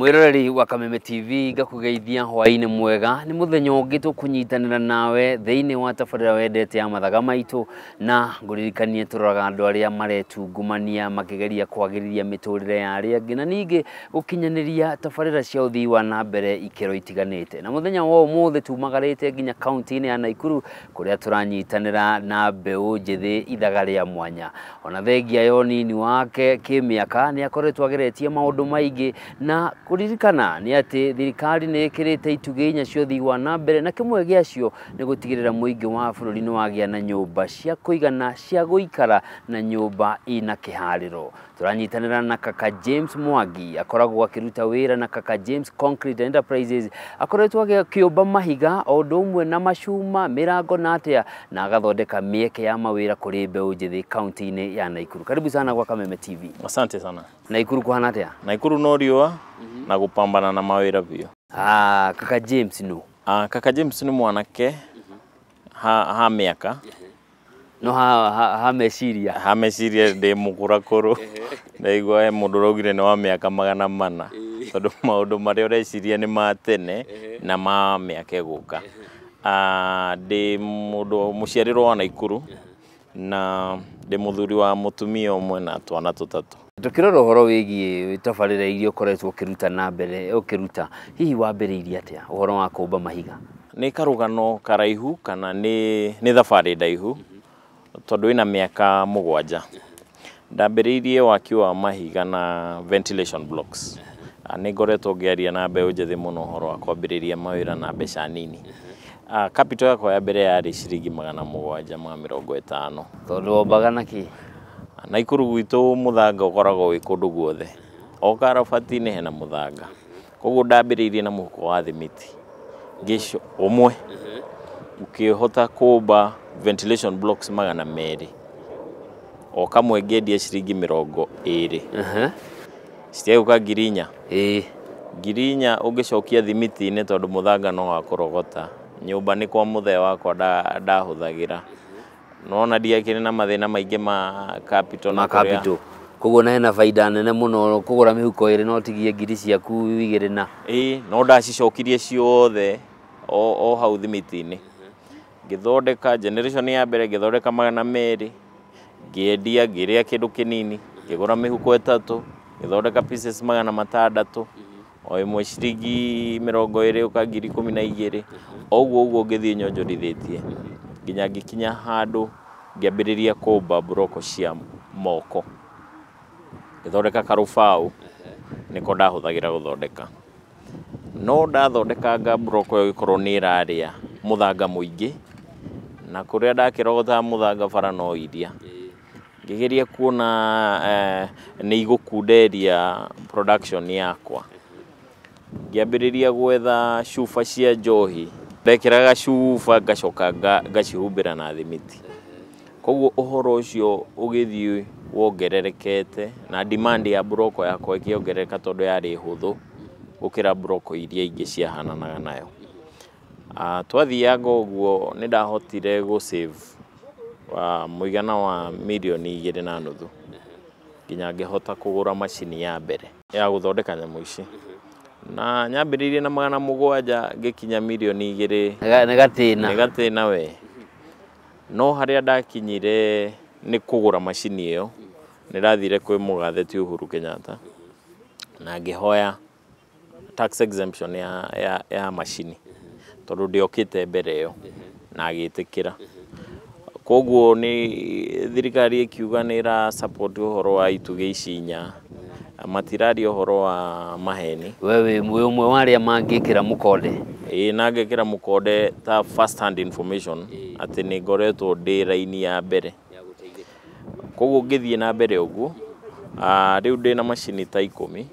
Mwiroreri wa Kameme TV ngakugeithia hwaini mwega ni muthenya ungi tukunyitanira nawe thiini wa tabarira wendete ya mathaga maitu na nguririkanie turoraga andu aria maretungumania makigeria kwagiriria miturire ya aria angi na ningi gukinyaniria tabarira cia uthii wa na mbere ikiro itiganite na muthenya wa umuthi tumagarite nginya kaunti-ini ya Naikuru kuria turanyitanira na mbeu njithi ithaga ria mwanya ona thengia ya unini wake kimiaka ni akoretwo ageretie maundu maingi na kuririkana ni ati thirikari ni ikirite itugĩ inya cia ũthii wa na mbere na kĩmwe gĩacio nĩ gũtigĩrĩra mũingĩ wa bũrũri nĩ wagĩa na nyũmba cia kũigana cia gũikara na nyũmba ina kĩharĩro. Tũranyitanĩra na kaka James Mwangi akoragwo akĩruta wĩra na kaka James Concrete Enterprises akoretwo akĩũmba mahiga o ũndũ ũmwe na macuma mĩrango na atĩa na agathondeka mĩeke ya mawĩra kũrĩ mbeũ njĩthĩ kaunti-inĩ ya Naikuru. Karibu sana kwa Kameme TV. Asante sana. Naikuru kuhana atĩa? Naikuru no riũa na gupambana na mawĩra biũ. Kaka James no. Kaka James ni mwanake ha miaka no ha meciria. Ha meciria ndi mũkũrakũrũ. Ndaigua he mũndũ ũraugire nĩ wa mĩaka 400 tondũ maũndũ marĩa ũreciria nĩ ma tene na ma mĩaka ĩgũka. Ndĩ mũndũ mũciarĩrwo wa Naikuru na ndĩ mũthuri wa mũtumia ũmwe na twana tũtatũ. Tukirora ũhoro wĩgiĩ tabarĩra iria ũkoretwo ũkĩruta na mbere ũkĩruta hihi wambĩrĩirie atĩa ũhoro wa kũmba mahiga? Nĩ karũgano karaihu kana nĩ thabarĩ ndaihu tondũ ĩna mĩaka 7. Ndambĩrĩirie waki wa mahiga na ventilation blocks. Nĩ ngoretwo ngĩaria na mbeũ njĩthĩ mũno ũhoro wa kwambĩrĩria mawĩra na mbeca nini. Capital yakwa ya mbere yarĩ ciringi 750. Tondũ wombaga na kĩ? Naikuru gwitũ mũthanga ũkoragwo wĩ kũndũ guothe. O karabati-inĩ hena mũthanga. Koguo ndambĩrĩirie na mũhuko wa thimiti. Ngĩco ũmwe ũkĩhota kũmba ventilation blocks 200. O kamwe ngĩendia ciringi 20. Citiagũka 4,000. Ĩĩ. 4,000 ũngĩcokia thimiti-inĩ tondũ mũthanga no wa kũrogota. Nyũmba nĩ kwa mũthee wakwa ndahũthagĩra. Nona ndiakĩrĩ na mathĩna maingĩ ma capital na capital. Koguo na hena faida nene mũno kũgũra mĩhuko ĩrĩ no tigie ngiri ciaku 2 na. Ĩĩ, no ndacicokirie ciothe o hau thimiti-inĩ. Ngĩthondeka generation ya mbere ngĩthondeka 200, ngĩendia ngĩrĩa kĩndũ kĩnini, ngĩgũra mĩhuko 3, ngĩthondeka pieces 600, o ĩmwe ciringi 20 ũka ngiri 12. Ũguo ũguo ngĩthiĩ nyonjorithĩtie nginya ngĩkinya handũ ngĩambĩrĩria kũmba mburoko cia moko. Ngĩthondeka karũbaũ nĩko ndahũthagĩra gũthondeka. No ndathondekanga mburoko ĩyo ĩgĩkorwo nĩ ĩrarĩa mũthanga mũingĩ na kũrĩa ndakĩrogotaga mũthanga bara no iria. Ngĩgeria kuona nĩ igũkunderia production yakwa. Ngĩambĩrĩria gwetha cuba cia njohi. Ndekĩraga cuba ngacoka ngacihumbĩra na thimiti. Koguo ũhoro ũcio ũgĩthiĩ wongererekete na demand ya mburoko yakwa ĩkĩongerereka tondũ yarĩ hũthũ gũkĩra mburoko iria ingĩ ciahananaga nayo. Twathianga ũguo nĩ ndahotire gũ save mũigana wa 2.5 milioni nginya ngĩhota kũgũra macini ya mbere ya gũthondeka nyamũ ici. Na nyambĩrĩirie na 700 ngĩkinya 2 milioni. Nĩ gatĩna. Nĩ gatĩna we. No harĩa ndakinyire nĩ kũgũra macini ĩyo nĩ ndathire kwĩ mũgathe ti Uhuru Kenyatta na ngĩhoya tax exemption ya macini tondũ ndĩokĩte mbere ĩyo na agĩtĩkĩra. Koguo nĩ thirikari ĩkiuga nĩ ĩra support ũhoro wa itugĩ ici inya matiraria ũhoro wa maheni. Wewe wĩ ũmwe wa arĩa mangĩkĩra mũkonde? Ĩĩ, na ngekĩra mũkonde ta first hand information atĩ nĩ ngoretwo ndĩ raini ya mbere. Koguo ngĩthiĩ na mbere ũguo, rĩu ndĩ na macini ta 10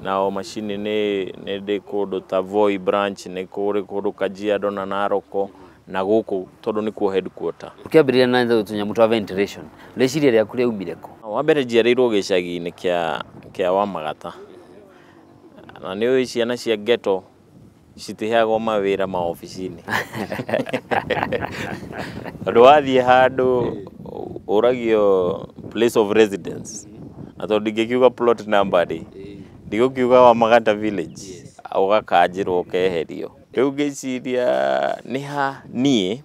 na o macini nĩ ndĩ kũndũ ta Voi branch, nĩ kũrĩ kũndũ Kajiado na Naroko na gũkũ tondũ nĩkuo headquarter. Ũkĩambĩrĩria na tũnyamũ twa ventilation, rĩciria rĩaku rĩaumire kũ? Wa mbere njiarĩirwo gĩcagi-inĩ kĩa Wamagata, na nĩ ũĩ ciana cia ghetto citiheagwo mawĩra maobici-inĩ tondũ wathiĩ handũ ũragio place of residence, na tondũ ndingĩkiuga plot number rĩ, ndigũkiuga Wamagata village, ũgakanjĩrwo ũkeherio. Rĩu ngĩciria nĩ ha niĩ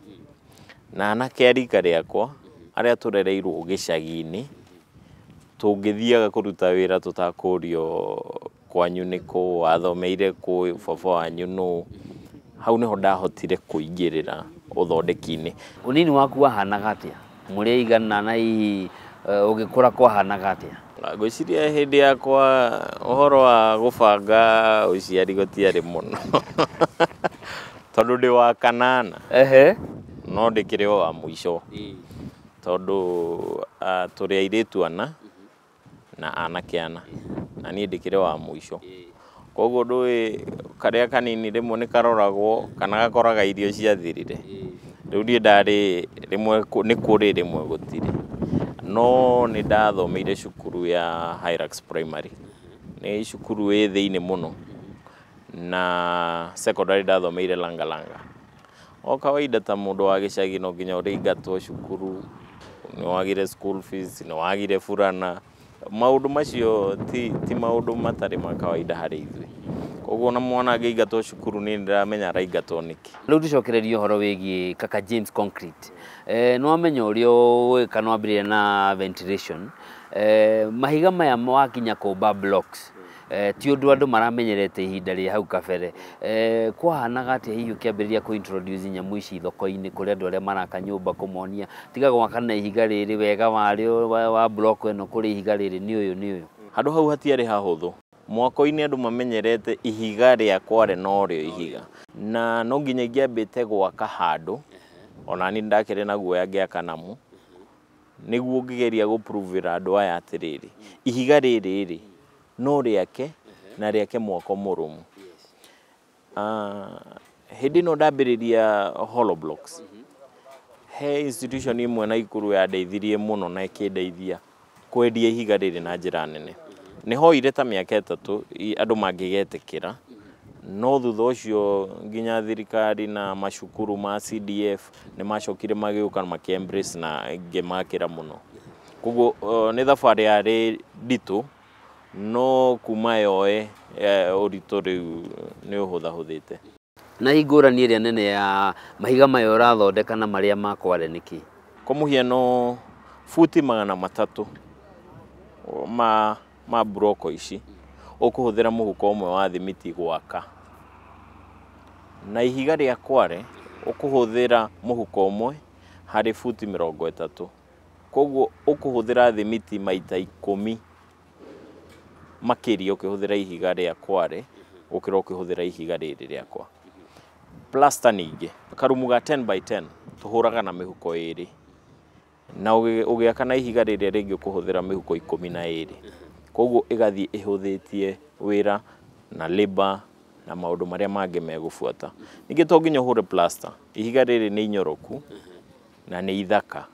na anake a rika rĩakwa arĩa tũrereirwo gĩcagi-inĩ tũngĩthiaga kũruta wĩra tũtakũrio kwanyu nĩ kũ, wathomeire kũ, baba wanyu nũ. Hau nĩho ndahotire kũingĩrĩra ũthondeki-inĩ. Ũnini waku wahanaga atĩa? Mũrĩ aigana na hihi ũgĩkũra kwahanaga atĩa? Ngwĩciria hĩndĩ yakwa ũhoro wa gũbanga ũciari gũtiarĩ mũno tondũ ndĩ wa kanana. Ehe. No ndĩkĩrĩ o wa mũico tondũ tũrĩ airĩtu ana na anake ana, na niĩ ndĩkĩrĩ wa mũico. Koguo ndũĩ karĩa kanini rĩmwe nĩ karoragwo kana gakoraga irio ciathirire. Rĩu niĩ ndarĩ rĩmwe nĩ kũrĩ rĩmwe gũtirĩ. No nĩ ndathomeire cukuru ya Hilux Primary, nĩ cukuru ĩ thĩinĩ mũno, na secondary ndathomeire Langalanga. O kawaida ta mũndũ wa gĩcagi no nginya ũrĩingatwo cukuru, nĩ wagire school fees, nĩ wagire burana. Maũndũ macio ti maũndũ matarĩ ma kawaida harĩ ithuĩ. Koguo ona mwana angĩingatwo cukuru niĩ ndĩramenya araingatwo nĩkĩ. Rĩu tũcokererie ũhoro wĩgiĩ Kaka James Concrete. Nĩ wamenya ũrĩa ũgwĩka, nĩ wambĩrĩria na ventilation. Mahiga maya wakinya kũmba blocks, ti ũndũ andũ maramenyerete ihinda rĩa hau kabere. Kwahanaga atĩa hihi ũkĩambĩrĩria kũ introduce nyamũ ici thoko-inĩ kũrĩ andũ arĩa maraka nyũmba, kũmonia tiga gwaka na ihiga rĩrĩ, wega warĩo wa block ĩno kũrĩ ihiga rĩrĩ nĩ ũyũ nĩ ũyũ? Handũ hau hatiarĩ hahũthũ. Mwako-inĩ andũ mamenyerete ihiga rĩa kware no rĩo ihiga, na no nginya ingĩambĩte gwaka handũ, ona niĩ ndakĩrĩ na guoya ngĩaka namo, nĩguo ngĩgeria gũ-prove-ĩra andũ aya atĩrĩrĩ, ihiga rĩrĩ rĩ no rĩake na rĩake mwako mũrũmu. Hĩndĩ ĩno ndambĩrĩria hollow blocks, he institution ĩmwe Naikuru yandeithirie mũno na ĩkĩndeithia kwendia ihiga rĩrĩ na njĩra nene. Nĩ hoire ta mĩaka 3 andũ mangĩgetĩkĩra, no thutha ũcio nginya thirikari na macukuru ma CDF nĩ macokire magĩũka makĩ embrace na ngĩmakĩra mũno. Koguo nĩ thabarĩ yarĩ nditũ, no kuma yoe ũritũ rĩu nĩ ũhũthahũthĩte. Na hihi ngũrani ĩrĩa nene ya mahiga maya ũrathondeka na marĩa ma kware nĩ kĩ? Kwa mũhiano futi 300 ma mburoko ici ũkũhũthĩra mũhuko ũmwe wa thimiti gwaka, na ihiga rĩa kware ũkũhũthĩra mũhuko ũmwe harĩ futi 30. Koguo ũkũhũthĩra thimiti maita 10 makĩria ũkĩhũthĩra ihiga rĩa kware gũkĩra ũkĩhũthĩra ihiga rĩrĩ rĩakwa. Plaster ningĩ karumu ga 10 by 10 tũhũraga na mĩhuko 2, na ũgĩaka na ihiga rĩrĩa rĩngĩ ũkũhũthĩra mĩhuko 12. Koguo ĩgathiĩ ĩhũthĩtie wĩra na labor na maũndũ marĩa mangĩ megũbuata. Ningĩ to nginya ũhũre plaster, ihiga rĩrĩ nĩ inyoroku na nĩ ithaka,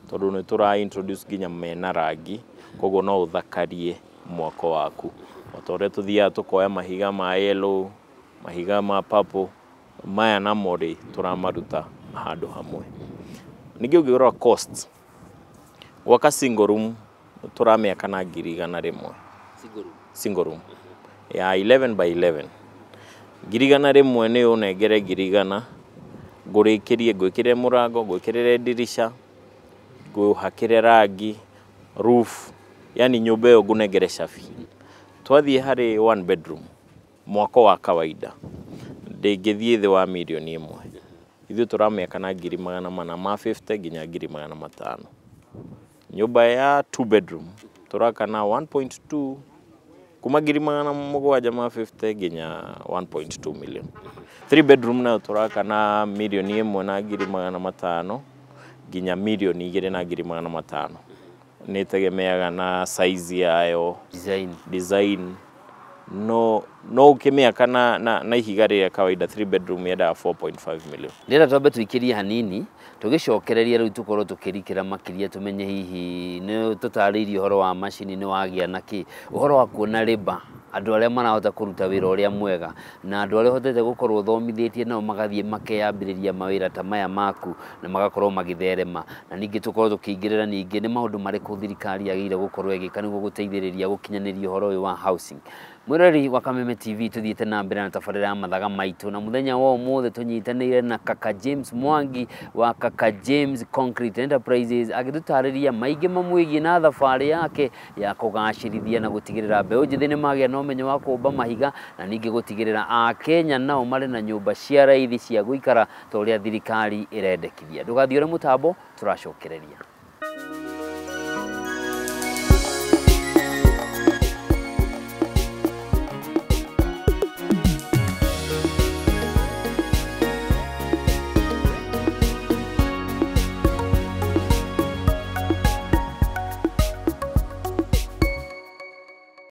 tondũ nĩ tũra introduce nginya mena rangi, koguo no ũthakarie mwako waku. O ta ũrĩa tũthiaga tũkoya mahiga ma yellow, mahiga ma purple, maya namo rĩ tũramaruta handũ hamwe. Ningĩ ũngĩrora cost, gwaka single room tũramĩaka na 100,000. Single room ya 11 by 11 100,000 nĩ ũnengere 100,000 ngũrĩkĩrie, ngwĩkĩre mũrango, ngwĩkĩrĩre ndirisha, ngũhakĩre rangi, roof, yani nyũmba ĩyo ngũnengere cabi. Twathiĩ harĩ one bedroom mwako wa kawaida ndĩngĩthiĩ thĩ wa 1 million. Ithuĩ tũramĩaka na 450,000 nginya 500,000. Nyũmba ya 2 bedroom tũraka na 1.2 kuma 750,000 nginya 1.2 million. 3 bedroom nayo tũraka na 1,500,000 nginya 2,500,000. Nĩ tegemeaga na size yayo, design, design No no ũkĩmĩaka na ihiga rĩrĩa kawaida 3 bedroom yendaga 4.5 million. Ndĩrenda twambe tũikĩrie hanini, tũgĩcokereria rĩu tũkorwo tũkĩrikĩra makĩria, tũmenye hihi nĩ tũtarĩirie ũhoro wa macini, nĩ wagĩa na kĩ, ũhoro wa kuona labour, andũ arĩa marahota kũruta wĩra ũrĩa mwega, na andũ arĩa ũhotete gũkorwo ũthomithĩtie nao magathiĩ makeyambĩrĩria mawĩra ta maya maku na magakorwo magĩtherema. Na ningĩ tũkorwo tũkĩingĩrĩra ningĩ nĩ maũndũ marĩkũ thirikari yagĩrĩire gũkorwo ĩgĩka nĩguo gũteithĩrĩria gũkinyanĩria ũhoro ũyũ wa housing. Mwĩroreri wa Kameme TV, tũthiĩte na mbere na tabarĩra ya Mathaga Maitũ, na mũthenya wa ũmũthĩ tũnyitanĩire na Kaka James Mwangi wa Kaka James Concrete Enterprises, agĩtũtarĩria maingĩ mamwĩgiĩ na thabarĩ yake ya kũgacĩrithia na gũtigĩrĩra mbeũ njĩthĩ nĩ magĩa na ũmenyo wa kũmba mahiga, na ningĩ gũtigĩrĩra Akenya nao marĩ na nyũmba cia raithi cia gũikara ta ũrĩa thirikari ĩrendekithia. Ndũgathiĩ ũrĩ mũtambo, tũracokereria.